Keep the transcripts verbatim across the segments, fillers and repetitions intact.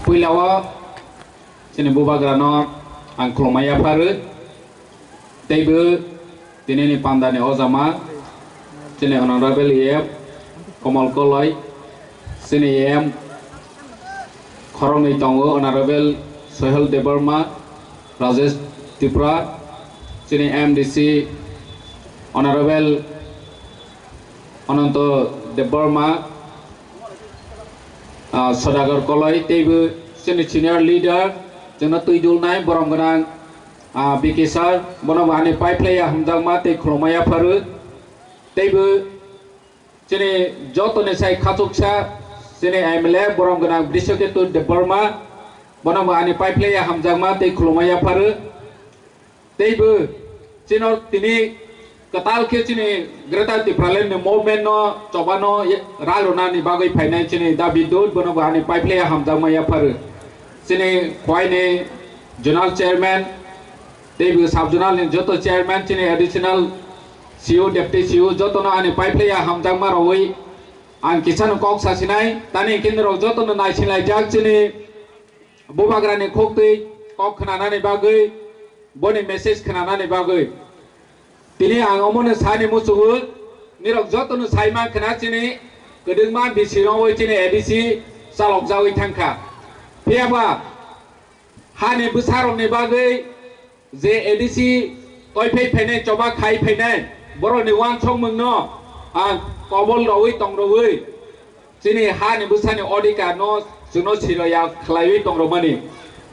Puila o chini bubagrano ang khulumma yapharwi, teibo tinini pandani ojama chini Honorable E M Komol Koloi, chini E M khoroknwi tongo, Honorable Sohel Debbarma, Rajesh Tripura, chini M D C Honorable Ananto Debbarma, ah, Sodagar Koloi, teibo chini senior leader, chwngno twi dulnai borom gwnang, ah, B K sir, bono bo ani paiphlaiya hamjakma tei khulumma yapharwi. Teibo chini jotoni sai khachuksa, chini M L A borom gwnang Brishaketu Debbarma, bono bo ani paiphlaiya hamjakma tei khulumma yapharwi. Teibo chino tini kwtal khe chini Greater Tipraland ni movement no chobano ye-, ralrwnani bagwi phainai chini David Dut, bono bo ani paiphlaiya hamjakma yapharwi. Chini Khowai ni Zonal Chairman, teibo Sub Zonal ni joto Chairman, chini Additional C O, Deputy C O, jotono ani paiphlaiya hamjakma rogwi ang kisano kok sasinai. Tani hwnkhe norok jotono naisinlaijak chini bubagrani khuktwi kok khnanani bagwi, boni message khnanani bagwi. Tini ang omono sani muchungo, nirok jotono saima khna chini kwdwkma bisingwi chini A D C chalokjagwi thangkha. Phiyaba hani bwsarokni bagwi je A D C toiphai phainai, choba khai phainai, borokni uansukmungno ang kobol rogwi tong rogwi, chini hani bwsani odhikar no chwngno siroya khlaiwi tongrokmani.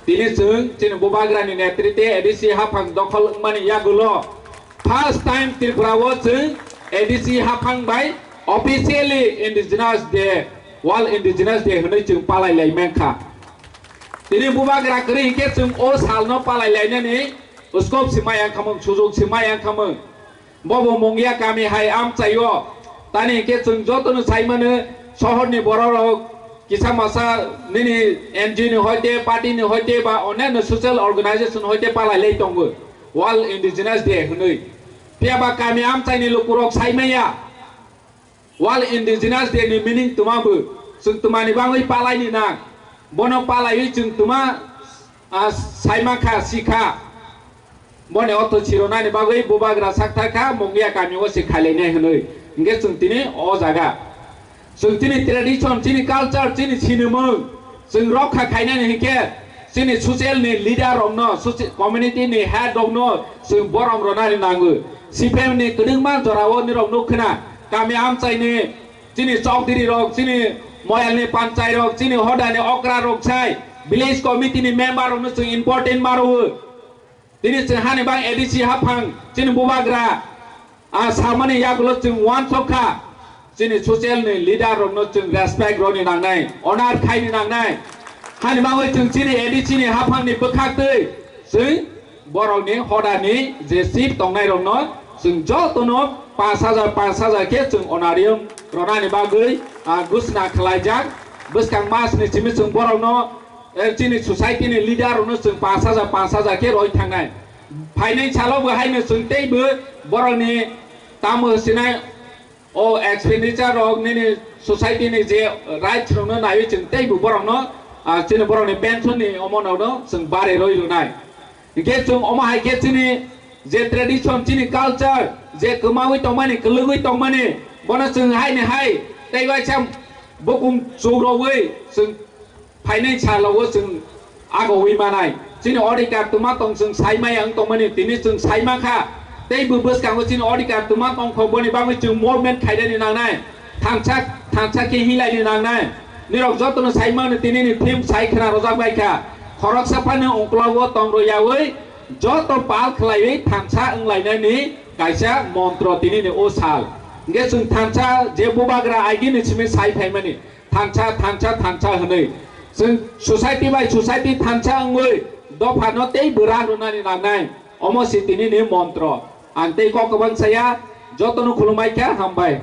Tini chwng chini bubagrani netrite A D C haphang dokhol wngmani yagulo first time Tripura o chwng A D C haphang bai officially Indigenous Day, World Indigenous Day hwnwi chwng palai lai mankha. Tini bubagra kwrwi hinkhe chwng o salno palai lainani scope se maya wngkhamung, sujok se maya wngkhamung. Bobo Mungia kami hai amchaio. Tani hinkhe chwng jotono saimano, sohorni bororok kisa masa nini N G O ni hoite, party ni hoite ba onyaino social organization hoite palai lai tongo World Indigenous Day hwnwi. Phiyaba kami amchaini lukurok saimaya. World Indigenous Day ni meaning twma bo, chwng twmani bagwi palaini nang? Bono palaiwi chwng twma, ah, saima kha, si kha. Boni ortho sironani bagwi bubagra sakthar kha, Mungia kami o se khailainai hwnwi. Hinkhe chwng tini o jaga. Chwng chini tradition, chini culture, chini sinimung, chwng rokha khainani hinkhe chini social ni leader rokno, soci-, community ni head rokno chwng borom rwnani nango. C P M ni kwdwkma jorao nirok nuk khna, kami amchaini chini chowdhury rok, chini moyalni panchai rok, chini hodani okra rok sai village committee ni member rokno chwng important ma rwo. Tini chwng hani bang A D C haphang chini bubagra, a samani yagulo chwng uansuk kha, chini social ni leader rokno chwng respect rwni nangnai, honor khaini nangnai. Hani bagwi chwng chini A D C ni haphang ni bwkhaktwi chwng borokni hodani je chief tongnai rokno chwng jotono panch hajar, panch hajar khe chwng honorarium rwnani bagwi, a, ghosna khlaijak. Bwskang mas ni simi chwng borokno, eh, chini society ni leader rokno chwng panch hajar, panch hajar khe roi thangnai. Phainai salo bo haino chwng teibo borokni tamo hwsinai o expenditure rok nini society ni je rights rokno naiwi chwng teibo borokno, ah, chini borokni pension ni omo rokno chwng bare roi rwnai. Hinkhe chwng omo hai khe chini je tradition, chini culture, je kwmawi tongmani, kwlwgwi tongmani, bono chwng haini hai tei waisa bukum chukrogwi chwng phainai salo o chwng agowi manai. Chini odhikar twma tong chwng saimaya wng tongmani, tini chwng saima kha. Tei bo bwskango chini odhikar twma tongkho, boni bagwi chwng movement khainani nangnai. Thansa, thansa khe hilaini nangnai. Nirok jotono saimano tinini theme sai khna rojak bai kha. Khoroksa phano ungklogo tong rwyawi joto pal khlaiwi thansa wnglainani kaisa montro tinini o sal. Hinkhe chwng thansa je bubagra agini simi sai phaimani. Thansa, thansa, thansa hwnwi. Chwng society bai society thansa wngwi dophano tei bwra rwnani nangnai. Omo se tinini montro. Ang tei kok kwbang saya, jotono khulumbai kha, hambai.